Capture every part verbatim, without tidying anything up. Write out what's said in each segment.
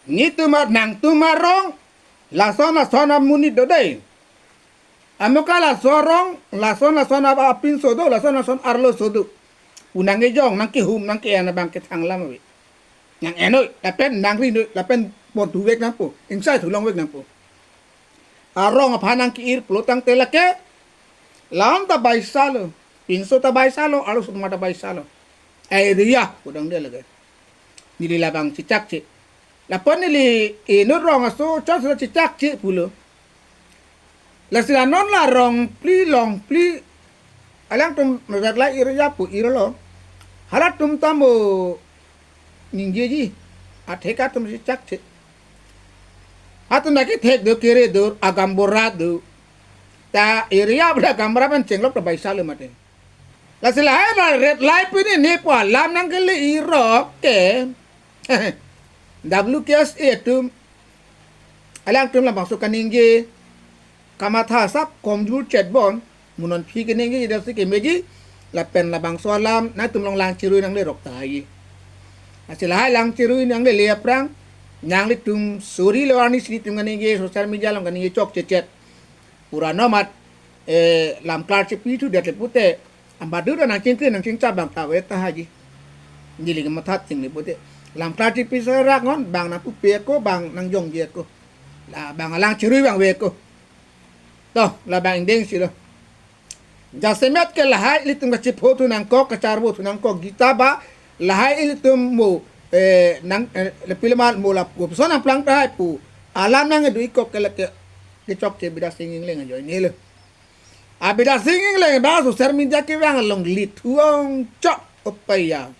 Netum a, nangtum arong, lason lason amonit do dei. Amuka laso arong, lason lason a, apinso do, lason lason arloso do. Pu nangkejong, nangkehum, nangke-en abang ke thang alam ave. Nang-en noi, lapen nangri noi, lapen pon thuvek nangpo, ingsai thulongvek nangpo. Arong aphan nangke-ir pulo tangte lake, la-an ta baisalo, pinso ta baisalo, arloso ta baisalo. Area, pudang dia lake. Neli labang chechakche. Lapen neli inut rong aso chot sila chechakche pulo. Lasi la non la rong phli long phli. Alangtum rat la ir ya pu irlo. Halatum ta mo ningjeji. Athek atum chechakche. Atum naki thek do kere do agambora do. Ta area bra agambora pen chenglok ta baisalo mate. Lasi lahai ba red light pini ne pu alam nangkele irok ke. W K S A atum. Alangtum labangso kaningje kamatha asap komjur chetbon. Mo non aphi kaningje idasi kemeji. Lapen labangso alam nangtum along lang chirui nanglerok tahai. Lasi lahai lang chirui nanglele aphrang. Nanglitum suri lo arni sri tum kaningje social media along kaningje chokchechet. Pura nomat, eh, lam klar chepi thudet le pute, ambadu ta nangchingkri nangchingchap abang ta ave tahai. Neli ke matha ting le pute. Lam klar chepi serak non, bang nangpupe ako, bang nangjongje ako. La bang alang chirui abang ave ako. To, labang ingdeng si lo. Jasemet ke lahai ilitum kachipho thu nangkok, kacharvo thu nangkok, gita ba, lahai ilitum mo, eh, nang, eh, le pilemal mo lapuson nangplang tahai pu. Alam nangkedo ikok ke lake, kechokche Bidya Sing Engleng ajoine lo. A Bidya Sing Engleng ba social media kevang along lit huong chok opaya.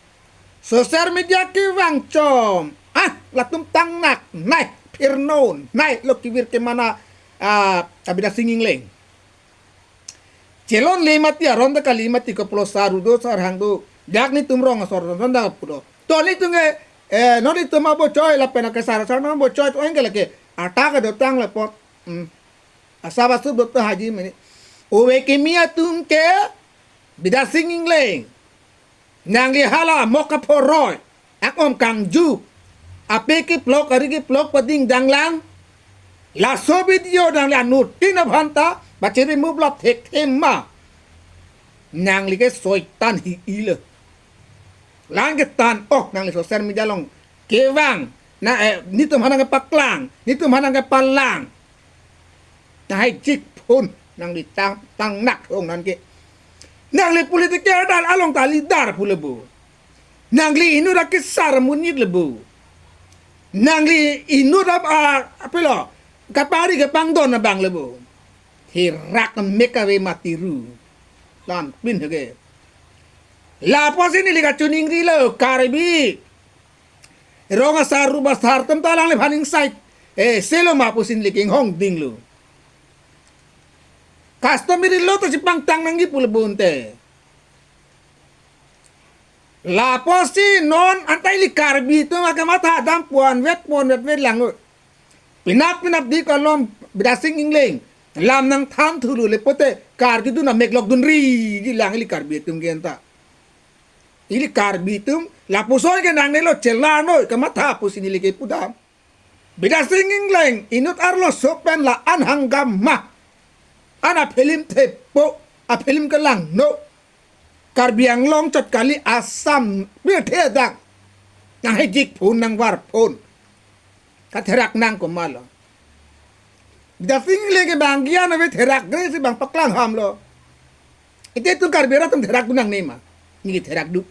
Social media kevang chom. Ah, latum tangnak, nai, phirnon, nai, lo kevir kemana, ah, a Bidya Sing Engleng. Chelonle mati aron ta kali mati koplo sar do sar hang do. Dak netum rong asor son da pudo. To netum ke, eh, non netum abo choi lapen ke sar sar non abo choi to engke lake. Atak do tang le pot. Hmm. Asap asup do tahai mene. Ove kimi atum ke Bidya Sing Engleng. Nangli hala mok kaphoroi. Akom kangju. Ape keplok ari keplok pading danglang. Laso video nangli anutin aphanta. Bachiri mublap thekthe ma. Nangli ke soitan hi ilo. Lang ketan oh nangli social media along. Kevang. Na, eh, netum aphan nangkepaklang. Netum aphan nangkepalang. Tahai chikphun nangli tang, tangnak hong nangke. Nangli political dal along ta leader pu le bo. Nangli inut akesar amonit le bo. Nangli inut ap, a, apilo. Kapari kepangdon abang le bo. Herak mek ave mati ru. Lam pin hege. Lapusi neli kachiningrilo Karbi. Rong asar rup asar atum ta alangliphan ingsai. Eh, selo ma pusi neli kinghong dinglo. Customary law ta chepangtang nangji pu le bonte. Lapusi non anta ili Karbi atum akamatha dam puan vet puan vet vet lang. Pinap pinap di kalom Bidya Sing Engleng. Lam nangthan thulo le pute karju dun amek lok dunri di lang ili Karbi atum ke anta. Ili Karbi atum lapuson ke nangnelo chelar noi kamatha pusi neli kepudam. Bidya Sing Engleng inut arloso pen la-an hanggamma. An a-film thepo, a-film kelangno. Karbi Anglong chot kali Assam, birthe dak. Nanghejik phun nangvar phun. Katherak nang komatlo. Bidya Sing Engleng ke bang gian ave therak gre si bang paklang hamlo. Ite tu Karbi arat atum therak dun nangne ma. Neli therak dun.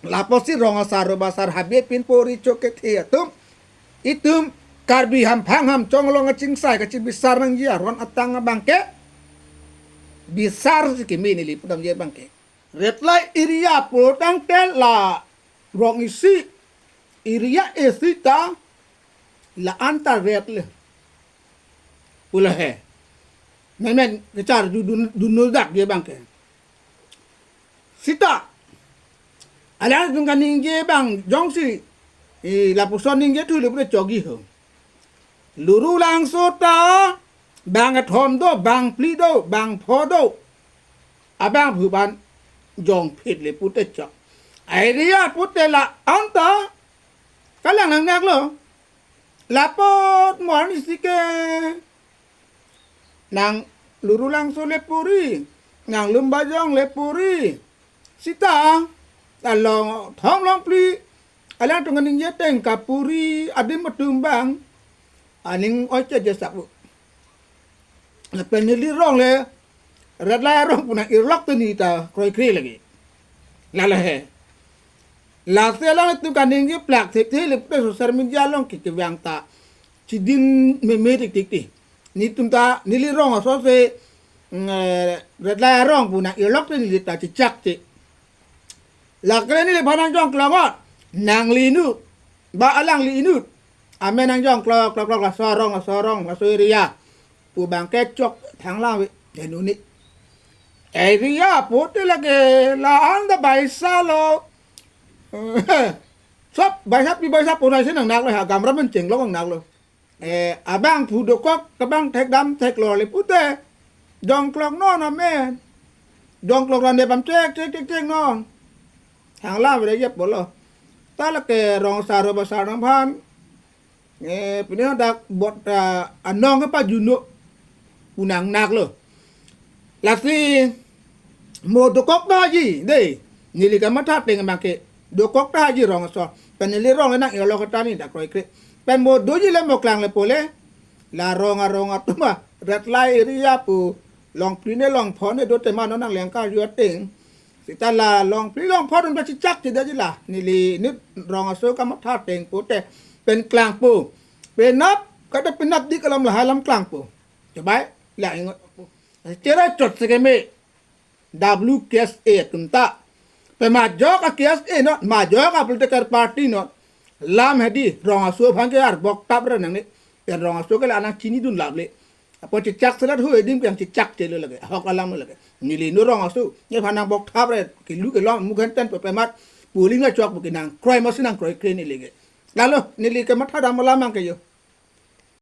Lapusi rong asar rup asar habe pin pori chok kethe atum. Itum Karbi hamphang hamchong along achingsai kachibisar nangji aron atang abang ke. Bisar si kimi neli pudamji abang ke. Red light area pu tangte la rong isi area isi ta la-an ta red le. Pu le he. Memen kecharju dun, dunno dak dia abang ke. Sita. Alanglitum kaningje abang jongsi, eh, lapuson ningje thu le pute chogi ho. Luru langso ta bang kethom do, bang phli do, bang pho do. Abang phu ban jongphit le pute chok. Area pute la-an ta kalang nangnak lo. Lapot mo arnisi ke nang Lurulangso le puri, nang Lumbajong le puri. Sita along thong Longphli, alangtum kaningje ateng kapuri adim atum abang aning oiche je sabu. Lapen neli rong le red light arong pu nang-irlok te neli ta kroikre lake. Lalo he. Lasi alangtum kaningje plak thekthe le pute social media along ke kevang ta chidin meme tiktik ti. Netum ta neli rong aso se, mm, eh, red light arong pu nang-irlok te neli ta chechak te. Lake neli aphan nangjongklong ot. Nangli inut. Ba alangli inut. Amen nangjongklong, klong, klong, laso arong, laso arong, laso area pu abang ke chok thanglang ave. Henuni. Area pute lake la-an ta baisa lo. Sop baisa pi baisa pu nai si nang nak lo ha, gamra men chenglok nang nak lo. Eh, abang pu dokok, kabang thekdam theklor le pute. Jongklok non amen. Jongklok ran de pam chek, chek, chek, chek non. Thanglang ave je pulo. Ta lake rong asar, rong asar nangphan. Eh, pini hadak bot, ah, anong kepajuno pu nang nak lo. Lasi mo dokok ta haji, dei. Neli kamatha ateng abang ke dokok ta haji rong aso. Pen neli rong le nang-irlok ta neli ta kroikre. Pen mo doji le mo klang le pule. La rong arong atum a red light area pu Longphli ne Longpho ne do tema non nang lengka ju ateng. Sita la Longphli Longpho atum ta chechak chedetji la. Neli inut rong aso kamatha ateng pute pen klangpo. Penap, kada penapdik alam lahai alam klangpo. Chobai, la ingot po. Chera chot sekeme W K S A atum ta. Pen majok a K S A non, majok a political party non. Lam hedi, rong aso aphan ke arbok tap re nangne. Pen rong aso ke la nang chinidun lap le. Apot chechak serat hu edim ke nang chechak che lo lake. Ahok alam lo lake. Neli inut rong aso, nephan nang bok thap re, kelu kelom, mughan ten pepemat, polling achok pu ke nang kroi masi nang kroikre neli ke. Lalo, neli kamatha dam alam abang ke jo.